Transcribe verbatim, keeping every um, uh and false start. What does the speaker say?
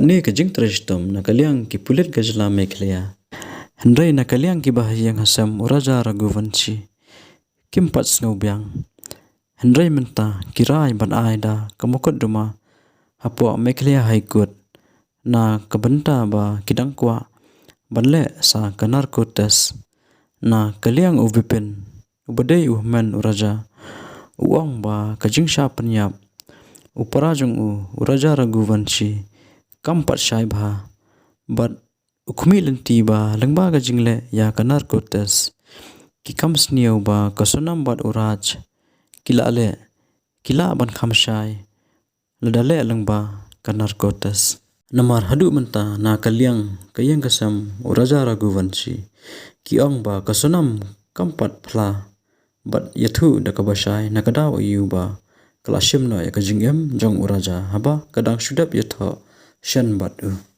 Kane ka jingtrei shitom na ka liang ki pulit ka jylla Meghalaya. Hynrei na ka liang kiba ha ïing ha sem u Raja Raghuvanshi kim pat sngew biang. Hynrei mynta ki rai ban ai da ka mukotduma hapoh Meghalaya High Court na ka bynta ba ki dang kwah ban leh sa ka narco test. Na ka liang u Bipin, uba dei u hynmen u Raja, u ong ba ka jingshah pynïap u para jong u, u Raja Raghuvanshi, kam pat shai bha. Bad u khmih lynti ba lyngba ka jingleh ïa ka narco test, ki kam sniew ba ka Sonam bad u Raj ki lah leh, ki lah ban kham shai lada leh lyngba ka narco test. Namar haduh mynta na ka liang ka ïing ka sem u Raja Raghuvanshi, ki ong ba ka Sonam kam pat phla bad ïathuh da kaba shai na ka daw aïu ba ka la shim noh ïa ka jingim jong u Raja haba ka dang shu dep ïathoh shen bad u.